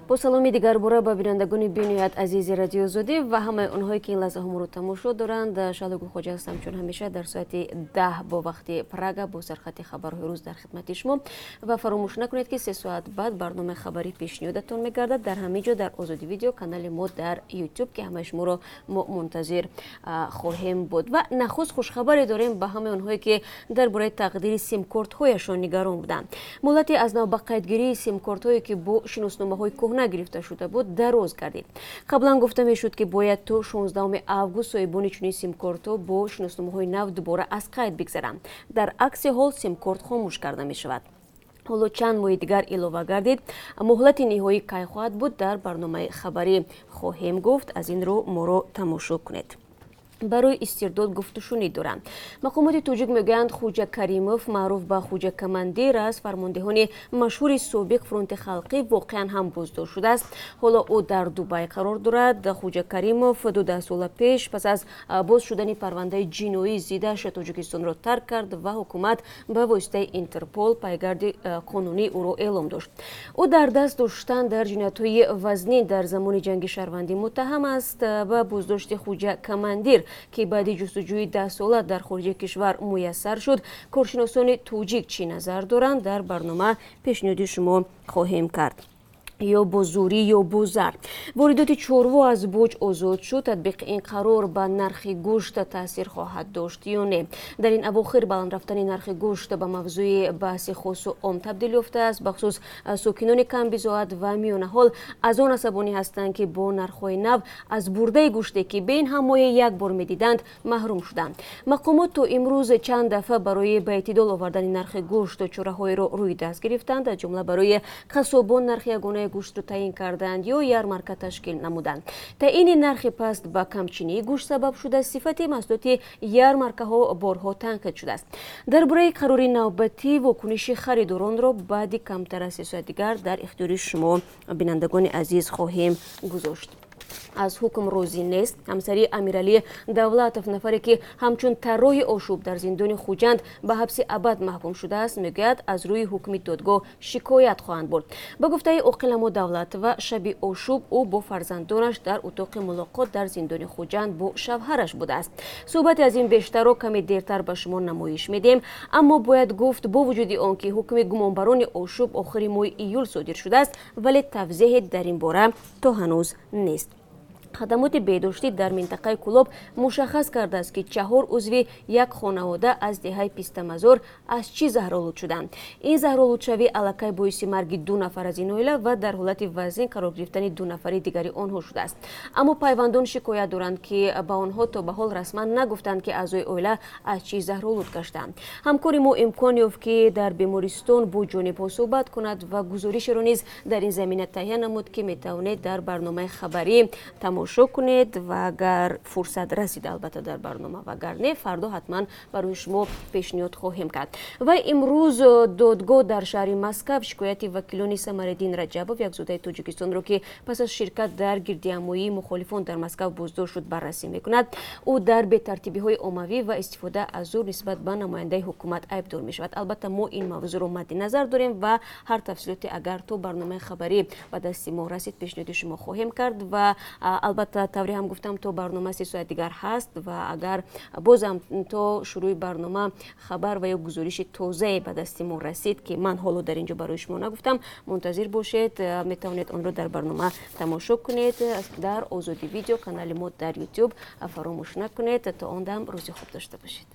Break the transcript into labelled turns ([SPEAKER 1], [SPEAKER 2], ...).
[SPEAKER 1] Бо саломи дигарбора ба бинандагони бениҳоят азизи Радиои Озодӣ ва ҳамаи онҳое, ки ин лаҳзаҳо моро тамошо доранд. Шаҳло Гулхоҷа ҳастам, чун ҳамеша дар соати 10 бо вақти Прага бо сархати хабарҳои рӯз дар хидмати шумо. Ва фаромӯш накунед, ки 3 соат баъд барномаи хабарӣ пешниҳодатон мегардад дар ҳамин ҷо, дар Озодӣ Видео, канали мо дар Ютуб, ки ҳамаи шуморо мо мунтазир хоҳем буд. Ва нахуст хушхабаре дорем ба ҳамаи онҳое, ки дар бораи тақдири симкортҳояшон нигарон буданд. Муҳлати аз нав ба қайдгирии симкортҳое, ки бо шиносномаҳои кӯҳна гирифта шуда буд, дароз гардид. Қаблан гуфта мешуд, ки бояд то 16 август соҳибони чунин симкортҳо бо шиносномаҳои нав дубора аз қайд бигзаранд, дар акси ҳол симкорт хомӯш карда мешавад. Ҳоло чанд моҳи дигар илова гардид. Муҳлати ниҳоӣ кай хоҳад буд, дар барномаи хабарӣ хоҳем гуфт, аз ин рӯ моро тамошо кунед. Барои истирдод гуфтушунид доранд. Мақомоти тоҷик мегӯянд, Хуҷа Каримов, маъруф ба Хуҷа Командир, аз фармондеҳони машҳури собиқ Фронти халқӣ, воқеан ҳам боздошт шудааст. Ҳоло ӯ дар Дубай қарор дорад. Хуҷа Каримов 12 сола пеш, пас аз боз шудани парвандаи ҷиноӣ зиддаш, Тоҷикистонро тарк кард ва ҳукумат ба воситаи Интерпол пайгарди қонунии ӯро эълом дошт. Ӯ дар даст доштан дар ҷиноятҳои вазнин дар замони ҷанги шаҳрвандӣ муттаҳам аст. Ба боздошти Хуҷа Командир, ки баъди ҷустуҷӯи 10сола дар хориҷи кишвар муяссар шуд, коршиносони тоҷик чӣ назар доранд, дар барнома пешниҳоди шумо хоҳем кард. Ё бо зӯрӣ, ё бо зар воридоти чорво аз боҷ озод шуд. Татбиқи ин қарор ба нархи гӯшт таъсир хоҳад дошт ё не? Дар ин авохир баланд рафтани нархи гӯшт ба мавзӯи баҳси хосу ом табдил ёфтааст. Бахусус сокинони камбизоат ва миёнаҳол аз он асабонӣ ҳастанд, ки бо нархҳои нав аз бурдаи гӯште, ки бе ин ҳам моҳе як бор медиданд, маҳрум шуданд. Мақомот то имрӯз чанд дафъа барои ба эътидол овардани нархи гӯшт чораҳоеро рӯи даст гирифтанд, аз ҷумла барои қассобон нархи ягонаи гӯштро таъин карданд ё ярмарка ташкил намуданд. Таъини нархи паст ба камчинии гӯшт сабаб шуда, сифати маҳсулоти ярмаркаҳо борҳо танқид шудааст. Дар бораи қарори навбатӣ вокуниши харидоронро баъди камтар аз 3 соат дигар дар ихтиёри шумо, бинандагони азиз, хоҳем гузошт. Аз ҳукм розӣ нест. Ҳамсари Амиралӣ Давлатов, нафаре ки ҳамчун тарроҳи ошӯб дар зиндони Хуҷанд ба ҳабси абад маҳкум шудааст, мегӯяд, аз рӯи ҳукми додгоҳ шикоят хоҳанд бурд. Ба гуфтаи Оқиламо Давлатова, шаби ошӯб ӯ бо фарзандонаш дар утоқи мулоқот дар зиндони Хуҷанд бо шавҳараш будааст. Суҳбати аз ин бештарро каме дертар ба шумо намоиш медиҳем. Аммо бояд гуфт, бо вуҷуди он ки ҳукми гумонбарони ошӯб охири моҳи июл содир шудааст, вале тавзеҳе дар ин бора то ҳанӯз нест. Хадамоти беҳдоштӣ дар минтақаи Кӯлоб мушаххас кардааст, ки чаҳор узви як хонавода аз деҳаи Пистамазор аз чӣ заҳролуд шуданд. Ин заҳролудшавӣ аллакай боиси марги ду нафар аз ин оила ва дар ҳолати вазнин қарор гирифтани ду нафари дигари онҳо шудааст. Аммо пайвандон шикоят доранд, ки ба онҳо то ба ҳол расман нагуфтанд, ки аъзои оила аз чӣ заҳролуд гаштаанд. Ҳамкори мо имкон ёфт, ки дар бемористон бо ҷонибҳо суҳбат кунад ва гузоришеро низ дар ин замина таҳия намуд, ки метавонед дар барномаи хабарӣ тамошо кунед ва агар фурсат расид, албатта, дар барнома, ва агар не, фардо ҳатман барои шумо пешниҳод хоҳем кард. Ва имрӯз додгоҳ дар шаҳри Москав шикояти вакилони Самариддин Раҷабов, як зодаи Тоҷикистонро, ки пас аз ширкат дар гирдиҳамоии мухолифон дар Москав боздошт шуд, баррасӣ мекунад. Ӯ дар бетартибиҳои оммавӣ ва истифода аз зӯр нисбат ба намояндаи ҳукумат айбдор мешавад. Албатта, мо ин мавзӯъро мадди назар дорем ва ҳар тафсилоте агар то барномаи хабарӣ ба дасти мо расид, пешниҳоди шумо хоҳем кард. Ва албатта, тавре ҳам гуфтам, то барнома 3 соат дигар ҳаст ва агар бозам то шурӯъи барнома хабар ва ё гузориши тозае ба дасти мо расид, ки ман ҳоло дар ин ҷо барои шумо нагуфтам, мунтазир бошед, метавонед онро дар барнома тамошо кунед дар Озодӣ Видео, канали мо дар Ютуб. Фаромӯш накунед. То он дам рӯзи хуб дошта бошед.